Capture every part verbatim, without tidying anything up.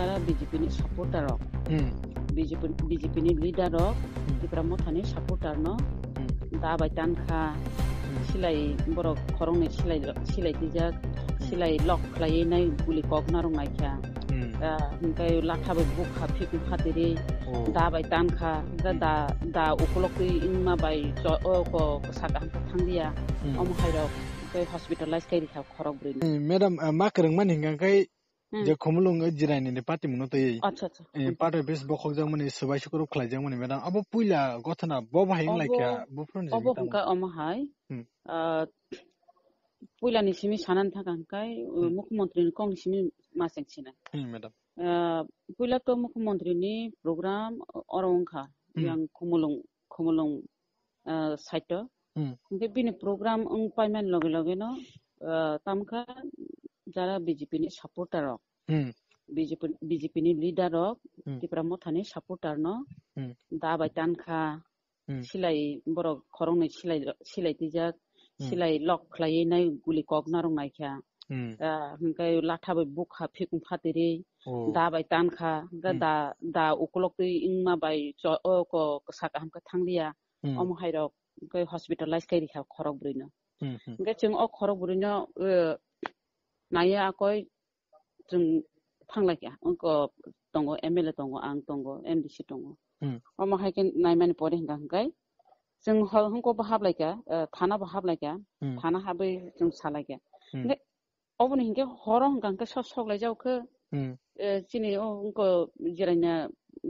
Jara B J P ni supporter rok, Hmm. B J P, B J P ni leader rok, Hmm. Tipra Motha ni supporter no Hmm. da bai tan kha, Hmm. silai borok khoroknwi silai, silai twijak, Hmm. silai lock khlaiwi nai guli kok narwk nai kha. Hmm. Ah, hwnkhe latha bai bukha phikung phatiri Oh. da bai tan kha, da, Hmm. da, da ukulok twi wngma bai cho-, o ko saka hwnkhe thang liya. Hmm. Omo hai rok tei hospitalize khe rikha khorok bwrwi no. Eh, madam, ah, ma kwrwngmani hwnkha khe Hmm. je Khumulwng o Jirani ni party mungno twi, Acha, acha. eh, Hmm. party office bokhokjakmani, swbai sukrub khlaijakmani, madam, abo puila gothana bo bahai wng lai Obo, kha, buphuru ni obo simi tamo. Hwnkha omo hai, Hmm. ah, puila ni simi sanani thangkha hwnkhe, uh, Hmm. Mukhyamantri ni kok ni simi ma cheng sinai. Hmm, madam. Ah, puila to Mukhyamantri ni program oro wngkha, Hmm. yang Khumulwng, Khumulwng ah, side o. Hmm. Hingke bini program wng paimani loge loge no, ah, tamkha jara B J P ni supporter rok. Hmm. B J P, B J P ni leader rok, Hmm. Tipra Motha ni supporter no Hmm. da bai tan kha, Hmm. silai borok khoroknwi silai, silai twijak, Hmm. silai lock khlaiwi nai guli kok narwk nai kha. Hmm. Ah, hingke latha bai bukha phikung phatiri Oh. da bai tan kha, hingke Hmm. da, da ukulok twi wngma bai cho-, o ko saka hwnkhe thang liya. Hmm. Omo hai rok hwnkhe hospitalize khe rikha khorok bwrwi no. Hmm, hmm. Hwnkhe chwng o khorok bwrwi no, eh, naiya akoi chwng thang lai kha. Wngko tongo, M L A tongo, ang tongo, M D C tongo. Hmm. Omo hai khe naimani pore hwnkha hwnkhe chwng hor hwnkhe bo hap lai kha, eh, thana bo hap lai kha. Hmm. Thana habwi chwng sa lai kha. Hmm. Hwnkhe oboni hwnkhe horo hwnkha hwnkhe sok, sok lai jak khe, Hmm. eh, chini o wngko Jirania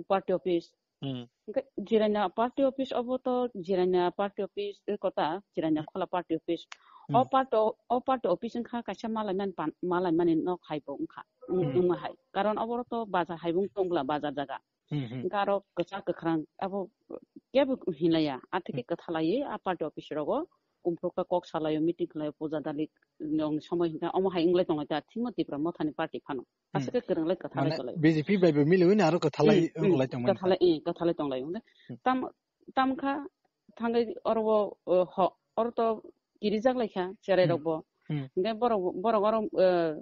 party office. Hmm. Hwnkhe Jirania party office obo to Jirania party office, eh, kota, Jirania Hmm. Khola party office. O Hmm. party o, o party office wngkha kaisa malaimani pan-, malaimani nok hai bo wngkha, wng-, Hmm. wngma hai. Karon obo to bazar hai bo wng tong bwla, bazar jaga. Hmm, hmm. Hwnkhe aro kwchak kwkhrang abo kebo hinlaiya, atheke Hmm. kwthalaiwi a party office rogo kumphuru khe kok salaio, meeting khlaio, puja dalik nong somoi hwnkhe omo hai wnglai tonglai ta thikma Tipra Mothani party phano. Hmm. Aswk khe kwrwnglai kwthalai Mane tonglaio. B J P bai bo miliwi na aro kwthalai Hmm, hmm, wngulai tongmani kwthalai, kha. Eh, kwthalai tonglaio. Hmm. Tam, tamkha thangwi oro bo, eh, ho, oro to kirijak lai kha cherai Hmm. rok bo. Hmm. Hwnkhe borok, borok oro, eh,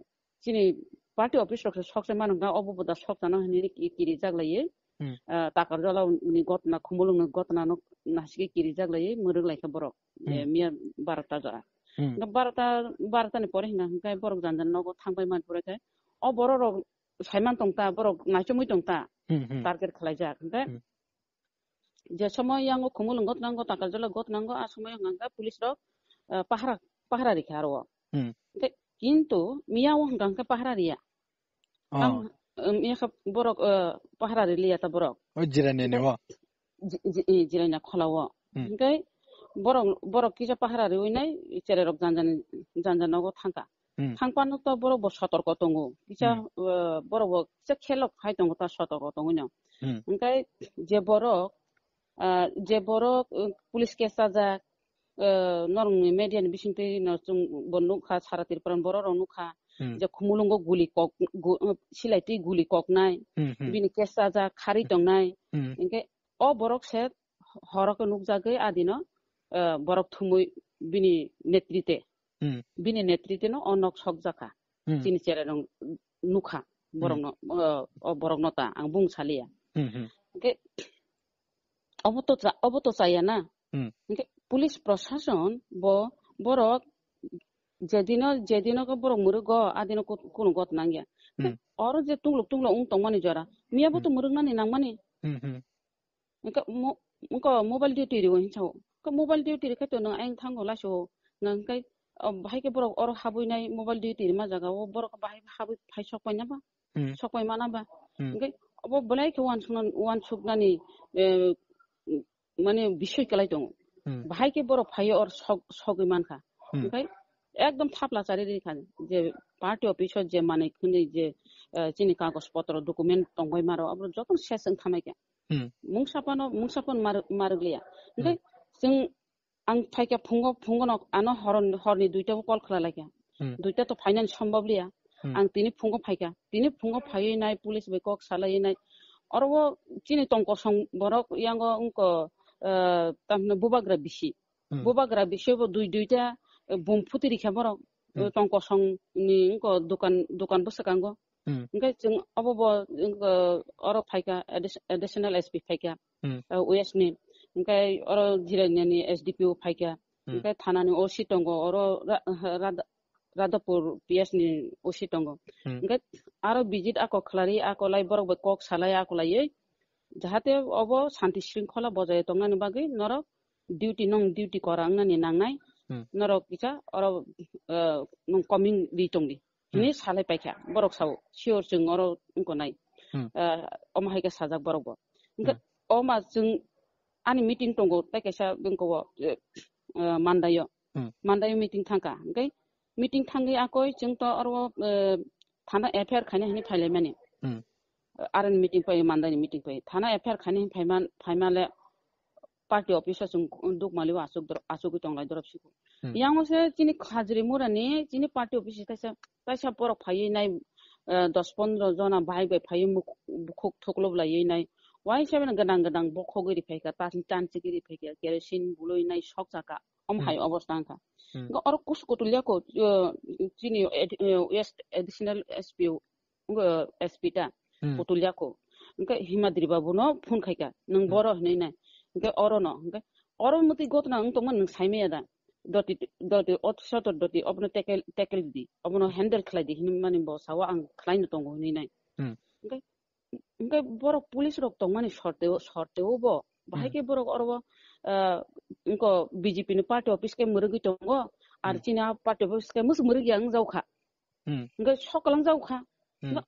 chini party office rok se sok se mano hwnkha, obo bo da sok jano hinwi ki-, kirijak laiwi. Hmm. Ah, Takarjala ni gotna, Khumulwng ni gotna no naisike kirijak laiwi mwrwk lai kha borok. Hmm. Eh, miya barota jora. Hmm. Hwnkhe barota, barota ni pore hwnkha hwnkhe borok janja nogo thang pai man pore khe o borok rok saiman tong ta, borok naichomwi tong ta, Hmm, hmm. target khlai jak. Hwnkhe Hmm. je somoy yango Khumulwng gotnango, Takarjala gotnango, a somoy hwnkha hwnkhe police rok, ah, pahara, pahara rikha aro. Hmm. Hwnkhe kintu miya o hwnkha hwnkhe pahara riya. Oh. Ang, um, yakha borok, uh, pahara riliya ta borok. O jirani ni o? Ji-, ji-, i, jirani khola o. Hmm. Hingke borok, borok kisa pahara riwi nai, cherai rok janjani, janja nogo thangka. Hmm. Thangpano to borok bo sotorko tongo. Kisa, Hmm. uh, borok bo kisa khelok hai tongo ta sotorko tongo no. Hmm. Hingke je borok, uh, je borok, uh, police case sajak, eh, norokni media ni bisingtwi no chwng bo nukha, sara Tripura ni borok rok nukha, Hmm. je Khumulwngo guli kok, gu-, silai twi guli koknai, Hmm, hmm. bini case chajak, kharwi tongnai. Hmm. Hinkhe o borok se horo khe nukjagwi adino, eh, borok thumwi bini netrite, Hmm. bini netrite no o nok sokjakha. Hmm. Chini cherai rok nukha, Hmm. borokno, eh, o borokno ta ang bung saliya. Hmm, hmm. Hinkhe obo to cha-, obo to chaya na. Hmm. Hinkhe police prosason bo borok jedino, jedino khe borok mwrwgo, adino ku-, kunu got nangya. Hmm. Oro je tungluk tungluk wng tongmani jora, miya bo to Hmm. mwrwknani nangmani. Hmm, hmm. Hinkhe mo-, wngkha mobile duty riwi hinsa o. Khe mobile duty rikhe to nwng ayang thango laso o. Nang khe, o, bahai khe borok oro habwi nai mobile duty rima jaga o, borok bahai habwi phai sok pai na ba? Hmm. Sok pai mana ba? Hmm. Hinkhe obo belai khe uansukna-, uansuknani, eh, mane bisoi kwlai tongo. Hmm. Bahai khe borok phaiwi or sok, sogwi mankha. Hmm. Hinkhe ekdom thapla chari rikha je party office o je manwi khwnwi je, eh, chini kagoj potro document tongbai maro abo jotono ses wng thanai kha. Hmm. Mungsa phano, mungsa phano mar-, marwk liya. Hinkhe Hmm. chwng ang phaikha phungo, phungo no ano hor, horni duita o call khlai laikha. Hmm. Duita to phainani sombab liya. Hmm. Ang tini phungo phaikha. Tini phungo phaiwi nai police bai kok salaiwi nai. Oro o chini tong kosong borok yango wngko, eh, tamni bubagra bisi. Hmm. Bubagra bisi bo dui duita, eh, bum phuti rikha borok. Hmm. Eh, tong kosong ni wngko dokan, dokan bwskango. Hmm. Hingke chwng obo bo, uh, oro phaikha, addi-, additional S P phaikha, Hmm. uh, West ni. Hingke oro Jirania ni S D P O phaikha. Hmm. Hingke thana ni O C tongo, oro Ra-, Ra-, Radhapur P S ni O C tongo. Hmm. Hingke aro visit ako khlari, ako lai borok bai kok salai ako laiwi. Jahate obo santi shringkhola bojai tongnani bagwi norok duty nong duty kora wngnani nangnai. Hmm. Norok kisa oro, uh, nong coming ri tongdi. Hmm. Hini salai paikha, borok sao, sure chwng oro wngko nai. Hmm. Ah, omo hai khe sajak borok bo. Hingkhe Hmm. oma chwng ani meeting tongo, tei kaisa wngko o, eh, eh, Mandaio. Hmm. Mandaio meeting thangkha. Hingkhe meeting thangwi akoi chwng to oro, eh, thana F I R khaina hini phailaimani. Hmm. Aroni meeting pai, Mandaini meeting pai. Thana F I R khaina hini phaima-, phaimale party office o chwng dukmalibo aswk dor-, aswkgwi tonglai dorop siko. Hmm. Yang o se chini Khajri Murani chini party office kaisa, kaisa borok phaiwi nai, eh, dos pondro jona bahai bai phaiwi muk-, bukhuk thuklop laiwi nai. Waisa bini gwnang gwnang bokhogwi ri phaikha, tan, tan chigwi ri phaikha, kerosene bului nai sok jaka. Om Hmm. hai obostha wngkha. Hmm. Oro kus kutulia ko, eh, chini ad-, eh, West additional S P O. Wngkha S P ta, Hmm. Putulia ko. Wngkha Himadri Babu no phone khaikha, "Nwng Hmm. boro hinwi nai." Wngkha oro no, wngkha oro mwtwi gotna wng tongma nwng saimaya da. Doti, doti, ot sotor doti, obono tackle, tackle di, obono handle khlai di hinwi mani bo sawa ang khlai no tongo hinwi nai. Hmm. Wngkha, wngkha borok police rok tongmani sorteo, sorteo bo. Bahai Hmm. khe borok oro bo, ah, wngkha B J P ni party office khe mwrwgwi tongo, ar Hmm. chini a party office khe mwswk mwrwgya wng jaukha. Hmm. Hingke sok kalang jago kha. Hmm. Hingke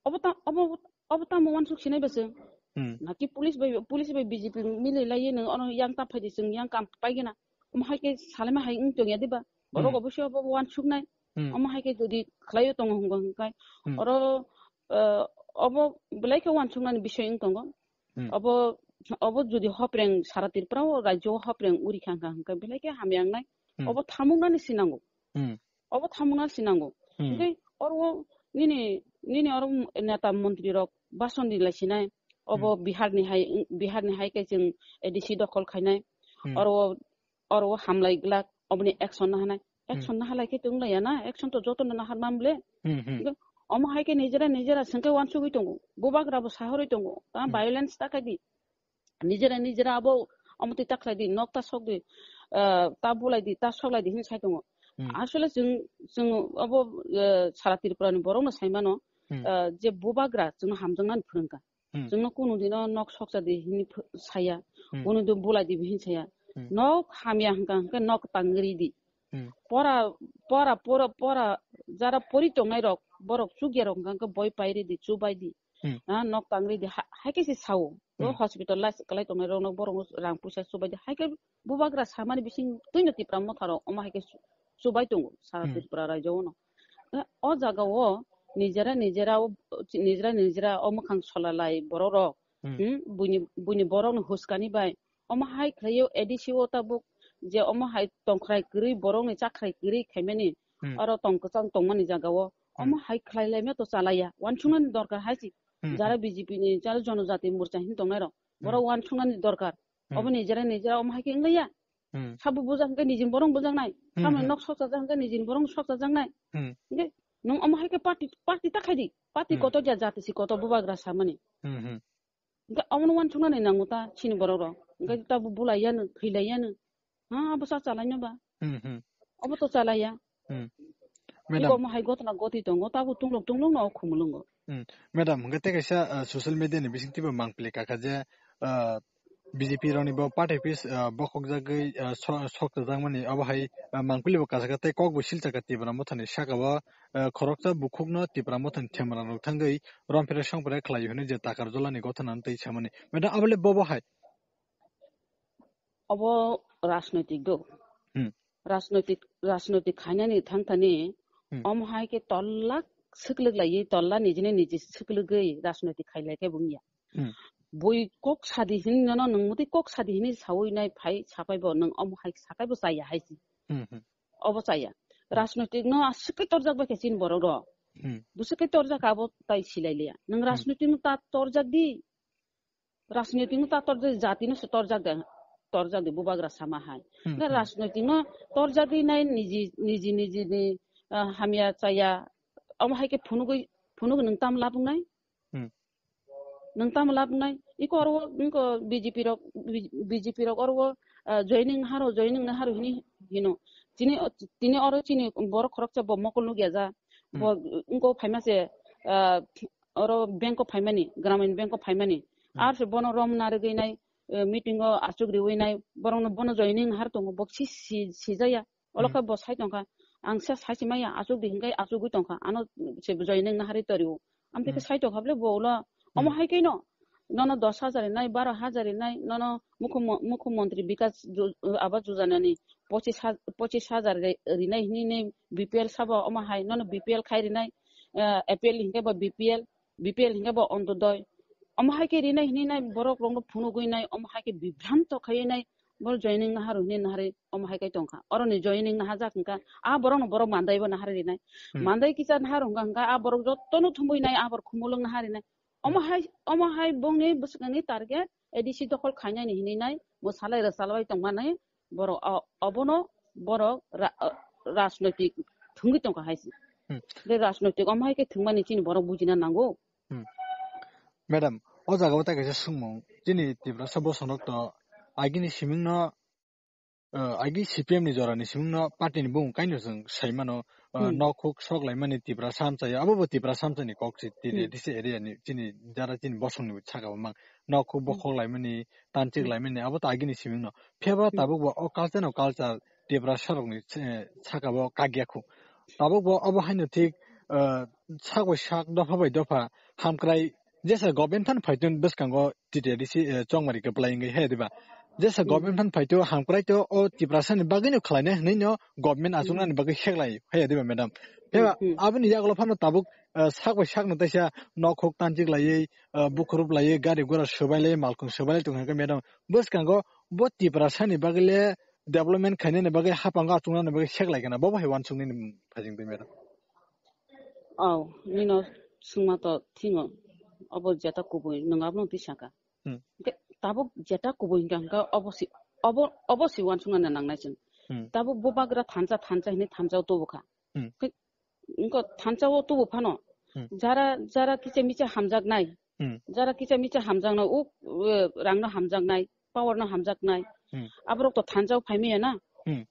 obo ta-, obo, obo tamo wansuk sinai bese. Hmm. Naki police bai, police bai B J P milai lai nung ono yang ta phai di sung yang kam pai gina. Omo hai ke salai ma hai wng tong ya diba. Borok Hmm. obo se obo wansuk nai. Hmm. Omo hai ke jodi khlai yo tongo hwngo hingkai. Hmm. Oro, eh, obo belai ke wansuk nani bisoi wng tongo. Hmm. Obo, obo jodi hopreng sara Tripura o rajyo hopreng uri kha hingka hingka belai ke hamya wng nai. Hmm. Obo thamung nani sinango. Hmm. Obo thamung nani sinango. Hmm. Hingke oro nini, nini oro neta montri rok bason di lai sinai. Obo Hmm. Bihar ni hai, Bihar ni hai ke chwng A D C dokhol khainai. Hmm. Oro, oro hamlai glak, oboni action na hanai. Hmm. Action na halai khe tong lai ya na, action to joto no na har mam le. Hmm, hmm. Hingke omo hai ke nijera, nijera sengke wansugwi tongo. Bubagra bo sahorwi tongo. Ta Hmm. violence ta khai di. Nijera, nijera abo omo twi ta khlai di, nok ta sok di, ah, ta bulai di, ta sok lai di hinwi sai tongo. Hmm. Asole chwng, chwng abo, eh, sara Tripura ni borok no sai mano, Hmm. eh, je bubagra chwngno hamjaknani phwrwngkha. Hmm. Chwngno kunu dino nok sokcha di hinwi ph-, saya, Hmm. kunu dino bulai di hinwi saya. Hmm. Nok hamya hingka hingke nok tangri di. Hmm. Pora, pora, pora, pora, jara pori tongnai rok, borok chukya rok hingka hingke boi pairi di, chubai di. Hmm. Ah, nok tangri di, ha-, hai khe se sao. O Hmm. hospital lai kwlai tongnai rok no borok no rang puisa chubai di. Hai khe bubagra samani bising twino Tipra Motha rok omo hai khe chu-, chubai tongo sara Hmm. Tripura rajyo no. Eh, o jaga o nijera nijera o, nijera nijera o mwkhang solalai borok rok. Hmm. Hmm, buini, buini borok ni huskani bai. Omo hai khlaio A D C o tabuk je omo hai tongkhrai kwrwi borok ni chakhrai kwrwi khaimani Hmm. oro tong kwchang tongmani jaga o. Omo Hmm. hai khlai laimya to chalaiya. Wansuknani dorkar hai si. Hmm, Jara hmm. B J P ni, jara Jonojati Morcha hin tongnai rok. Borok Hmm. wansuknani dorkar. Hmm. Obo nijera nijera omo hai khe wnglaiya. Hmm. Sabo bujak hwnkhe nijini borok bujaknai. Hmm, Samani hmm. nok sokchajak hwnkhe nijini borok sokchajaknai. Hmm. Hwnkhe nwng omo hai khe party, party ta khai di. Party Hmm. kotor ya jati si kotor bubagra samani. Hmm, hmm. Hwnkhe omono wansuknani nango ta chini borok rok. Hwnkhe Hmm. tabuk bulai yanu, thwilai yanu. Ha, abo sa chalai no ba. Hmm, hmm. Obo to chalaiya. Hmm. Madam. Iko omo hai gotna goti tongo, tabuk tunglok tunglok no o khumulungo. Hmm. Madam, hwnkhe tei kaisa, ah, social media ni bisingtwi bo mangpili kakha je, ah, B J P rokni bo party office, ah, bokhokjagwi, ah, so-, sokchajakmani abo hai, ah, mangpili bo kasaka tei kok bo silchaka Tipra Mothani saka o, ah, khoroksa bukhukno Tipra Mothani themra rok thangwi romphre songphre khlai hwnwi je Takarjolani gothana twi samani. Madam, abole bobo hai. Obo rajnoitik do. Hmm. Rajnoitik, rajnoitik khainani thangthani Hmm. omo hai khe tolla swklwk laiwi, tolla nijini niji swklwgwi rajnoitik khailai khe bungya. Hmm. Bui kok sadi hinwi nono nwng mutwi kok sadi hinwi sawi nai phai sapai bo nwng omo hai sakai bo chaya hai si. Hmm, hmm. Obo chaya. Hmm. Rajnoitik no aswk khe torjak bai khe chini borok rok. Hmm. Bwswk khe torjak abo tai silai liya. Nwng Hmm. rajnoitik no ta torjak di. Rajnoitik no ta torjak di, jati no se torjak de, torjak di bubagra sama hai. Hmm, Nge hmm. rajnoitik no torjak di nai niji, niji, niji ni, ah, hamya chaya. Omo hai khe phunugwi Phunuk nwng tam labwngnai? Hmm. Nwng tam labwngnai? Iko oro, iko B J P rok, B J P rok oro, ah, joining haro, joining na haro hini hino. Chini, tini oro chini borok khoroksa bo mokol nukya ja. Hmm. Bo, iko phaima se, ah, oro bank o phaimani, Gramin Bank o phaimani. Hmm. Ar se bono rom narwgwi nai, eh, meeting o achuk riwi nai, borokno bono joining har tongo, bo si, si, sijaya. Olo khe bo sai tongkha, ang sa sai si maya, achuk di hinkai achugwi tongkha, ano se joining na hari torio. Amtwi khe sai tongkha bole bo ulo, omo hai khe no, nono dos hajar rinai, baro hajar rinai, nono mukhyamo-, mukhyamantri bikas jo-, awas yojana ni pochis ha-, pochis hajar ri-, rinai hinwi ni B P L sabo omo hai, nono B P L khai rinai, eh, A P L hinkhe bo B P L, B P L hinkhe bo Antyodoi. Omo hai khe rinai hinwi nai borok rokno phunugwi nai, omo hai khe bibhranto khaiwi nai, boro joining naharu hinwi naharwi omo hai khe tongkha. Oroni joining nahajak hinkha, a borokno borok mandaibo naharwi rinai. Hmm. Mandai kisa naharu hinkha, hinkha a borok jotono thumwi nai, a borok khumulwng naharwi nai. Omo hai, omo hai bongni bwswkangni target A D C dokhol khainani hinwi nai, bo salai rwchalai tongmani, borok o-, obono borok ra-, rajnoitik thwngwi tongkha hai se. Hmm. Tei rajnoitik omo hai khe thwngmani chini borok bujina nango. Hmm. Madam, o jaga o tai kaisa swngmung, chini Tiprasa bosonok to agini simingno, eh, agi C P M ni jorani simingno party ni bung kaino chwng sai mano, eh, Hmm. nok huk sok laimani Tiprasa amchai, abo bo Tiprasa amchai ni kok si, T D C Hmm. area ni, chini jara chini bosong ni saka bo mang. Nok huk Hmm. bokhok laimani, tanchik Hmm. laimani, abo to agini simingno. Phiya ba Hmm. tabuk bo o culture no culture Tiprasa rokni, eh, saka bo kagya khu. Tabuk bo obo haino thik, eh, sak bai sak, dopha bai dopha hamkrai jesa government phan phaitun bwskango T D C, eh, chongmari kwplai wngwi he diba. Jesa Hmm. government phan phaitu hamkrai to o Tiprasa ni bagwi no khlainai hwnwi no government Hmm. achuknani bagwi heklai he diba madam. Phiya Hmm, hmm. aboni yagulo phano tabuk, eh, sak bai sak no taisa nok huk tanchik laiwi, eh, bukhurup laiwi, gari gura swbai laiwi, malkhung swbai lai tong hwnkhe madam. Bwskango bo Tiprasa ni bagwi le development khainani bagwi, haphango achuknani bagwi seklai kana, bo bo hai uansuknani phajing twi madam. Oh, nino swngma to thingo, obo jeta kubui, nwng abono twi saka. Hmm. Hwnkhe tabuk jeta kubui hwnkha, hwnkha obo si, obo, obo si uansuknani nangnai chwng. Hmm. Tabuk bubagra thansa, thansa hinwi thansa o tubu kha. Hmm. Hwnkhe wngkha thansa o tubu phano, Hmm. jara, jara kicha micha hamjaknai, Hmm. jara kicha micha hamjaknai, uk, eh, rangno hamjaknai, power no hamjaknai, Hmm. aborok to thansa o phai maya na. Hmm.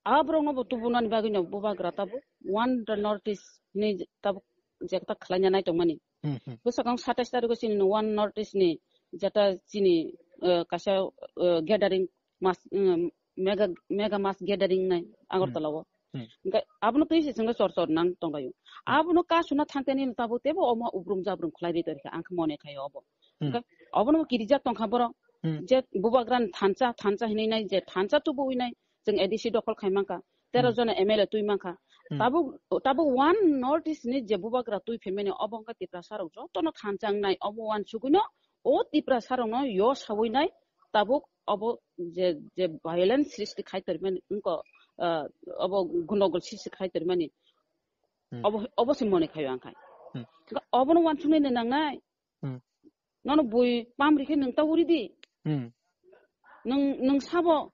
Aborok no bo tubunani bagwi no bubagra tabuk One the North East ni tabuk jekta khlaina nai tongmani. Hmm, hmm. Bwsakang satais tarikh o chini no One North East ni jeta chini, eh, kaisa, eh, gathering mas, eh, mega, mega mass gathering nai Agartala o. Hmm. Hwnkhe abono twi se chwngno chor chor nang tonglaio. Hmm. Abono kasuna thangtani tabuk tebo omo ubrum jabrum khlai ri torikha ang khe mone khaio obo. Hmm. Hwnkhe obono kirijak tongkha borok. Hmm. Je bubagrani thansa, thansa hinwi nai, je thansa tubuwi nai, chwng A D C dokhol khai mankha, tero Hmm. jona M L A twi mankha. Hmm. Tabuk, tabuk One North East ni je bubagra twi phaimani obo wngkha Tiprasa rok jotono thansa wngnai, obo uansugwino o Tiprasa rokno yo sawi nai, tabuk obo je, je violence srishti khai tormani wngkha, ah, obo gundogol srishti khai tormani Hmm. obo, obo se mone khaio ang khai. Hmm. Obono uansuknani nangnai. Hmm. Nono bui pam rikhe nwng ta uri di. Hmm. Nwng, nwng sabo,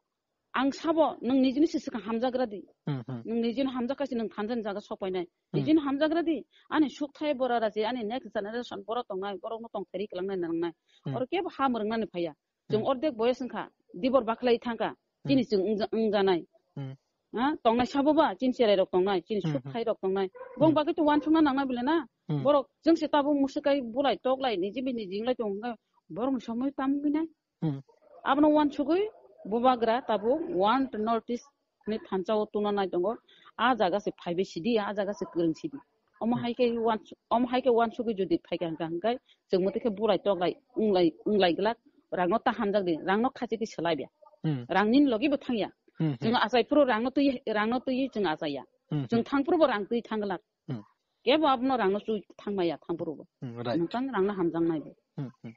ang sabo, nwng nijini se swkang hamjagra di. Hmm, hmm. Nwng nijini hamjak kaisa nwng thansa ni jaga sok painai. Hmm. Nijini hamjagra di. Ani suk thai bora rachi, ani next generation bora tongnai, borokno tong theri kwlangnai nangnai. Hmm. Oro kebo ha mwrwngnani phaiya. Chwng Hmm. ordek boyes wngkha, dibor bakhlai thangkha, Hmm. chini chwng wngja-, wngjanai. Hmm. Ha, tongnai sabo ba, chini cherai rok tongnai, chini Hmm, suk hmm. thai rok tongnai. Bong Hmm. bagwi to uansukna nangnai bole na. Hmm. Borok chwng se tabuk musukai bulai toklai, niji bini jinglai tong hwnkhe borokni somoi tamo hinai. Hmm. Abono uansugwi bubagra tabuk One North East ni thansa o tungna nai tongo. A jaga se phaibai sidi, a jaga se kwrwng sidi. Omo Hmm. hai khe uans-, omo hai khe uansugwi jodi phaikha hwnkha hwnkhe chwng motwi khe bulai toklai wnglai, wnglai glak, rangno ta hamjak di, rangno khachigwi swlai bya. Hmm. Rang nini logi bo thangya. Hmm, hmm. Chwng achai phuru rangno twi, rangno twi chwng achaiya. Hmm, Chwng hmm. thang phuru bo rang twi thang glak. Hmm. Kebo abono rangno chui thangmaya thangphuru bo. Hmm, right. Nwng tang rangno hamjaknai bo. Hmm, hmm.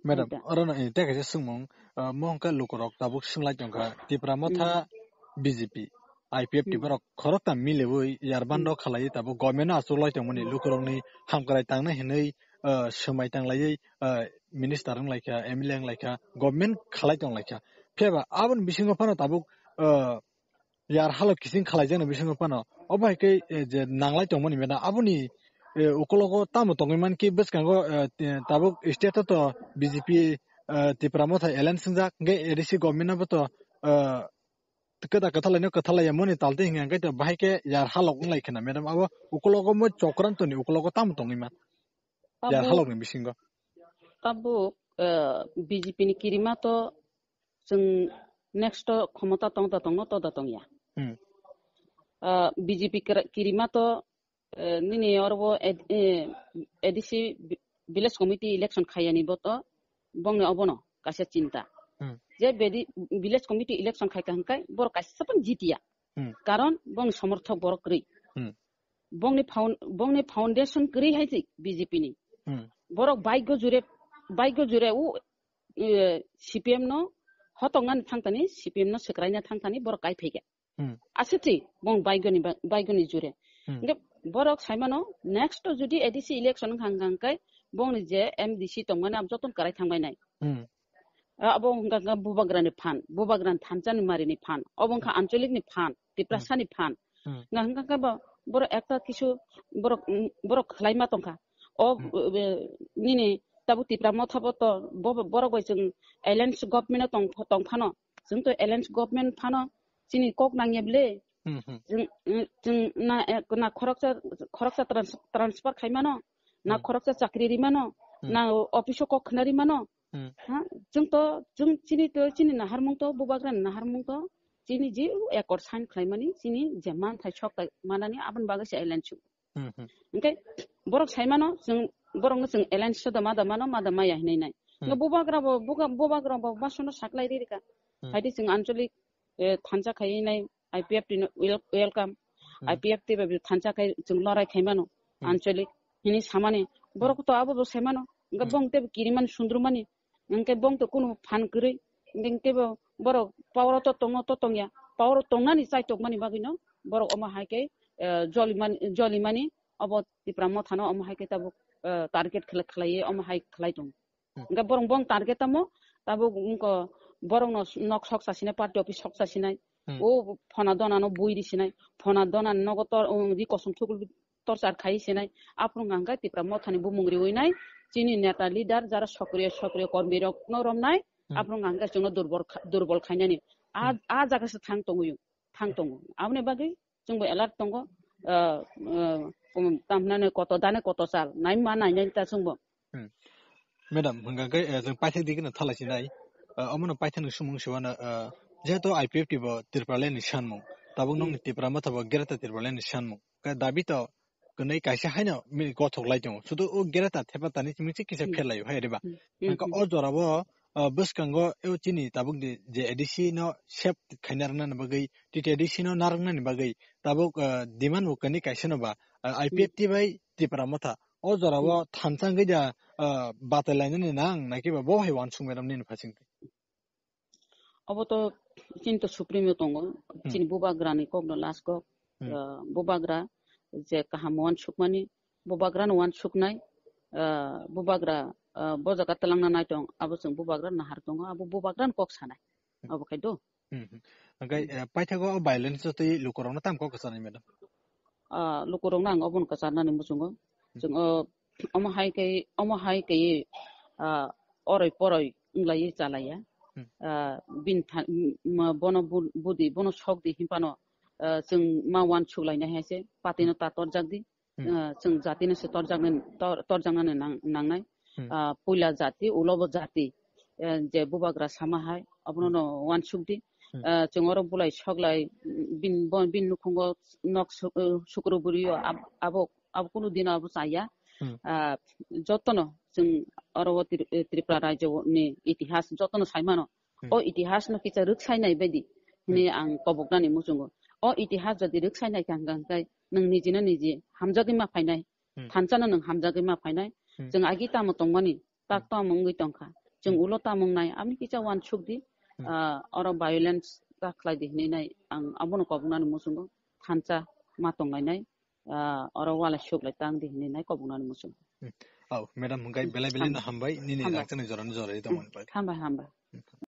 Madam, Right. oro no, eh, tei kaisa swngmung, ah, mo hwnkhe lukurok tabuk swnglaitongkha, Tipra Motha Hmm. B J P, I P F T Hmm. borok khoroktham miliwi yarbando Hmm. khalaiwi tabuk government no achuklaitongmani Hmm. lukurokni hamkrai tangnai hinwi, ah, swmai tanglaiwi, ah, minister wnglaikha, M L A wnglaikha, government khalai tonglaikha. Phiyaba aboni bisingo phano tabuk, ah, yar halok kiching khalaijaknai bisingo phano. Obo hai khe, eh, je nanglai tongmani mena, aboni, eh, ukulogo tamo tongwi mankhe bwskango, eh, ti-, tabuk state o to B J P, eh, Tipra Motha alliance wngjak, hwnkhe A D C government no bo to, eh, kwda kwthalai no kwthalai ya moni taltwi hwnkhe hwnkhe to bahai khe yar halok wnglai khna madam abo ukulogo mo chokranto ni ukulogo tamo tongwi man yar Tabuk, halok ni bisingo. Tabuk, eh, B J P ni kirima to chwng next to khomota tong da tongno to da tongya. Hmm. Ah, B J P kira-, kirima to, eh, nini oro bo ad-, eh, A D C vi-, village committee election khayani bo to bongni obono kaisa chinta. Hmm. Je bedi-, village committee election khaika hwnkhe borok kaisa phan jitiya. Hmm. Karon bongni somorthok borok kwrwi. Hmm. Bongni foun-, bongni foundation kwrwi hai jik B J P ni. Hmm. Borok baigyo jure, baigyo jure u, eh, C P M no hotoknani thangtani, C P M no swkraina thangtani borok kai phaikha. Hmm. Aswk thwi, bong baigoni ba-, baigoni jure. Hmm. Hingke borok saimano, next to jodi A D C election wngkha, hingkha hingke bongni je M D C tongmani abo jotono kwrai thangbai nai. Hmm. A-, abo wngkha, wngkha bubagrani phan, bubagrani thansa ni mari ni phan, obo wngkha Hmm. ancholik ni phan, Tiprasa Hmm. ni phan. Hmm. Nga hingkha hingke bo, borok ekta kisu borok, mm, borok khlai ma tongkha. O, Hmm. eh, nini tabuk Tipra Motha bo to, bo, borok bai chwng alliance government o tong, tong phano, chwng to alliance government phano chini kok nangya bile. Hmm, hmm. Chwng, mm, chwng na, eh, na khoroksa, khoroksa trans-, transfer khai mano, na Hmm. khoroksa chakri ri mano, Hmm. na office o kok khna ri mano. Hmm. Ha? Chwng to, chwng chini to, chini naharmung to, bubagrani naharmung to, chini je accord sign khlai mani, chini je manthai sok tai manani, aboni bagwi se alliance. Hmm, hmm. Hingke borok sai mano, chwng, borokno chwng alliance soda ma da mano, ma da maya hinui nai. Hmm. Nga bubagra bo, buga-, bubagra bo basono saklai ri rika. Hmm. Haidi chwng ancholik, eh, thansa khai nai, I P F T no wel-, welcome. Hmm. I P F T bai thansa khai chwng lorai khai mano, Hmm. ancholik hinui samani. Borok Hmm. to abo bo sai mano. Nga Hmm. bong te kirimani sundrumani. Hingke bong to kunu phan kwrwi. Hingke bo borok power o to tongo to tongya. Power o tongnani chai tongmani bagwino borok omo hai khe, eh, jolimani, jolimani obo Tipra Mothano omo hai khe tabuk, eh, target khlai, khlaiwi omo hai khlai tongo. Hmm. Hingke borok bong target tamo tabuk wngkha borokno nok sok chasinai, party office sok chasinai. Hmm. O phona donano bui risinai. Phona donani nogo tor, um, ri kosom thukul torchar khai sinai, aphuru hwnka hwnkhe Tipra Mothani bumung riwi nai, chini neta leader jara sokriyo sokriyo kormi rokno romnai, Hmm. aphuru hwnka hwnkhe chwngno durbol kha-, durbol khainani. A, Hmm. a jaga se thang tongwi, thang tongo. Aboni bagwi chwngbo alert tongo, ah, ah, um, tamhinani koto dane koto sal, naima nainani ta chwngbo. Hmm. Madam, hwnka hwnkhe, eh, chwng paithak digi no thalai sinai, ah, omono paithak ni sumung se uanw, ah, jehetu I P F T bo Tripura ni sanmung, tabuk Hmm. nokni Tipra Motha bo Greater Tripura ni sanmung. Khe dabi to kwnwi kaisa haino mi-, gothok lai tongo. Sudu o Greater Thepa Tani simi se kisa Hmm. pher laio hai reba. Hmm. Hmm. Hwnkhe Hmm. o jorao, ah, bwskango o chini tabuk di je A D C no sep khaina rwna ni bagwi, T T A D C no narwkna ni bagwi tabuk, ah, demand bo kwnwi kaisa no ba, ah, Hmm. I P F T bai Tipra Motha. O jorao Hmm. thansa wngwi da, ah, batai lainani nang naki ba bo hai uansuk madam nini phasing. Obo to chini to supreme tongo, Hmm. chini bubagrani kokno last kok, Hmm. ah, bubagra je kaham uansukmani, bubagrano uansuknai, ah, bubagra, ah, bo jaga twlangna nai tong, abo chwng bubagra nahar tongo, abo bubagrani kok sanai. Hmm. Abo khai do. Hmm, hmm. Hwnkhe, Hmm. eh, paithago o violence twi lukurokno tamo kok kwcharnai madam? Ah, lukurokno ang obono kwcharnani muchungo. Hmm. Chwng o, omo hai khe, omo hai khe, ah, oroi poroi wnglaio chalaiya. Hmm. Ah, bini tha-, m-, ma-, bono bu-, budi, bono sokdi hinphano, ah, chwng ma uansuk lainai hai se, patino Hmm. ta torjak di. Hmm. Ah, chwng jatino se torjaknani, tor-, torjaknani nang-, nangnai. Hmm. Ah, puila jati, ulo bo jati, eh, je bubagra sama hai, abono Hmm. no uansuk di. Hmm. Ah, chwng oro bulai soklai, bin, bo-, bin nukhungo nok su-, eh, sukru bwrwi o ab-, abo, abo kunu dino abo chaya. Hmm. Ah, jotono chwng oro o Tri-, eh, Tripura rajyo ni itihas jotono saimano. Hmm. O itihas no kisa rwksainai baidi hwnwi Hmm. ang koboknani muchungo. O itihas jodi rwksainai kha hwnkha hwnkhe nwng nijino niji hamjagwi ma phainai, Hmm. thansa no nwng hamjagwi ma phainai. Hmm. Chwng agi tamo tongmani, tak Hmm. tamo wngwi tongkha. Chwng Hmm. ulo tamo wngnai, aboni kisa uansuk di, Hmm. ah, oro violence ta khlai di hwnwi nai ang abono koboknani muchungo thansa ma tonglainai, ah, oro ualai suklai tang di hwnwi nai koboknani muchungo. Hmm. Au, madam, hwnkhe Hmm. belai belai no Hambai. Hambai, nini Hambai. rangchakni jorani jora ri Hmm. tongmani bagwi. Hambai, hambai. Hmm.